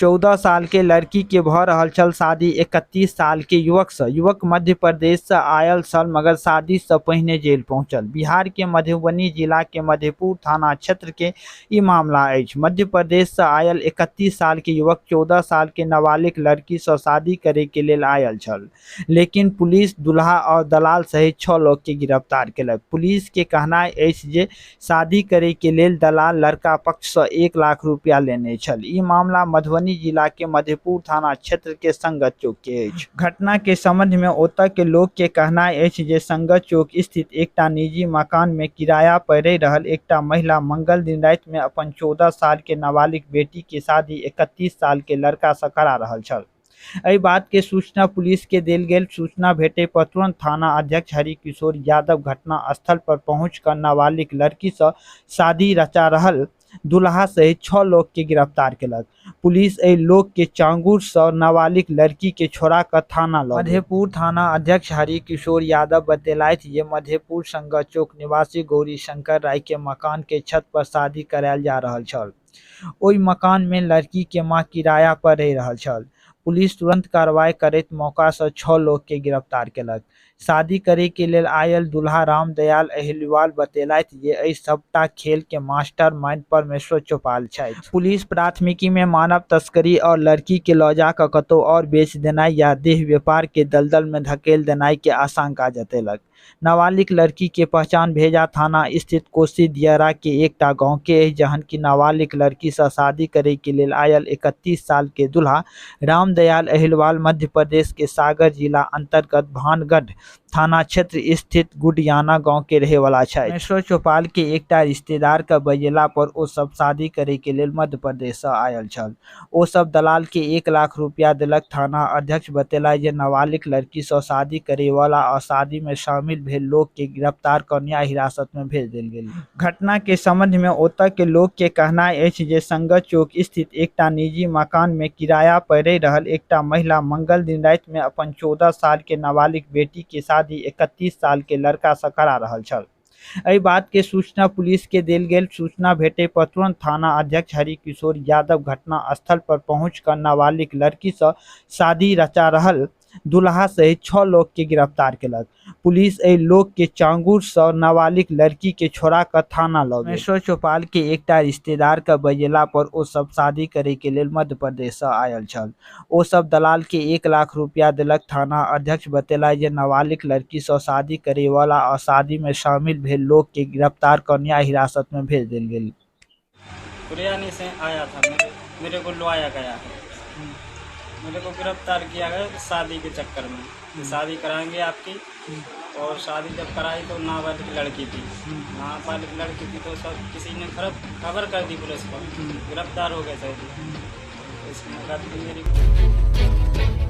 14 साल के लड़की के भ रहल छल शादी 31 साल के युवक से। युवक मध्य प्रदेश से आयल छल मगर शादी से पहिने जेल पहुंचल। बिहार के मधुबनी जिला के मधेपुर थाना क्षेत्र के ई मामला अछि। मध्य प्रदेश से आयल 31 साल के युवक 14 साल के नाबालिग लड़की से शादी करे के लेल आयल छल, लेकिन पुलिस दुल्हा और दलाल सहित 6 लोग के गिरफ्तार केलक। पुलिस के कहना अछि जे शादी करे के लेल दलाल लड़का पक्ष से 1 लाख रुपया लेने छल। ई मामला मधुबनी जिला के मधेपुर थाना क्षेत्र के संगत चौक के अछि। घटना के संबंध में ओतय के लोग के कहना अछि जे संगत चौक स्थित एकटा निजी मकान में किराया पर रहि रहल एकटा महिला मंगल दिन राति में अपन 14 साल के नाबालिग बेटी के शादी 31 साल के लड़का से करा रहल छल। एहि बात के सूचना पुलिस के देल गेल। सूचना भेटे पर तुरंत थाना अध्यक्ष हरिकिशोर यादव घटना स्थल पर पहुंच कर नाबालिग लड़की से शादी रचा रहल दुल्हा सहित 6 लोग के गिरफ्तार केलक। पुलिस एहि लोग के चांगुर से नाबालिग लड़की के छोड़ा कर थाना लऽ गेल। मधेपुर थाना अध्यक्ष हरिकिशोर यादव बतेलथि जे मधेपुर संगत चौक निवासी गौरी शंकर राय के मकान के छत पर शादी करायल जा रहल छल। ओहि मकान में लड़की के मां किराया पर रहि रहल छल। पुलिस तुरंत कार्रवाई करैत मौका से 6 लोग के गिरफ्तार केलक। शादी करे के लेल आयल दुल्हा रामदयाल अहिलवाल बतेलथि जे एहि सबटा खेल के मास्टर माइंड परमेश्वर चौपाल छथि। पुलिस प्राथमिकी में मानव तस्करी और लड़की के लऽ जा कऽ कतौ और बेच देनाइ या देह व्यापार के दलदल में धकेल देनाइ के आशंका जतेलक। नाबालिग लड़की के पहचान भेजा थाना स्थित कोसी दियारा के एकटा गांव के अछि, जहन कि नाबालिग लड़की से शादी करे के लेल आयल 31 साल के दुल्हा रामदयाल अहिलवाल मध्य प्रदेश के सागर जिला अंतर्गत भानगढ़ थाना क्षेत्र स्थित गुडियाना गांव के रहे वाला छथि। परमेश्वर चौपाल के एकटा रिश्तेदार के बजेला पर ओ सब शादी करे के लेल मध्य प्रदेश से आयल छल। ओ सब दलाल के 1 लाख रुपया देलक। थाना अध्यक्ष बतेला जे नाबालिग लड़की से शादी करे वाला और शादी में शामिल भेल लोग के गिरफ्तार कऽ न्याय हिरासत में भेज देल गेल। घटना के संबंध में ओतय के लोग के कहना अछि जे संगत चौक स्थित एकटा निजी मकान में किराया पर रहि रहल एकटा महिला मंगल दिन राति में अपन 14 साल के नाबालिग बेटी के शादी 31 साल के लड़का से करा रहल छल। एहि बात के सूचना पुलिस के देल गेल। सूचना भेटे पर तुरंत थाना अध्यक्ष हरिकिशोर यादव घटना स्थल पर पहुंच कर नाबालिग लड़की से शादी रचा रहल दुल्हा सहित 6 लोग के गिरफ्तार केलक। पुलिस एहि लोग के चांगुर से नाबालिग लड़की के छोड़ा कर थाना लऽ गेल। परमेश्वर चौपाल के एकटा रिश्तेदार के बजेला पर ओ सब शादी करे के लेल मध्य प्रदेश से आयल छल। ओ सब दलाल के 1 लाख रुपया देलक। थाना अध्यक्ष बतेला जे नाबालिग लड़की से शादी करे वाला और शादी में शामिल भेल लोग के गिरफ्तार कऽ न्याय हिरासत में भेज देल गेल। कुरियानी से आया था, मेरे को लुआया गया है, मेरे को गिरफ्तार किया गया शादी के चक्कर में। शादी कराएंगे आपकी, और शादी जब कराई तो नाबालिग लड़की थी, नाबालिग लड़की थी तो सब किसी ने खबर कर दी पुलिस को, गिरफ्तार हो गए सर। इसमें गलती मेरी।